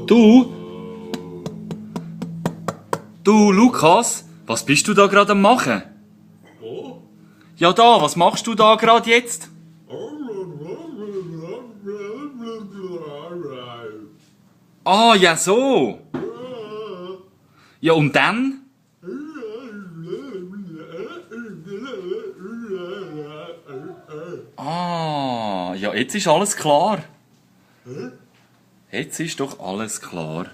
Du? Du, Lukas, was bist du da gerade am machen? Wo? Ja da, was machst du da gerade jetzt? Ah, ja so. Ja und dann? Ah, ja jetzt ist alles klar. Jetzt ist doch alles klar.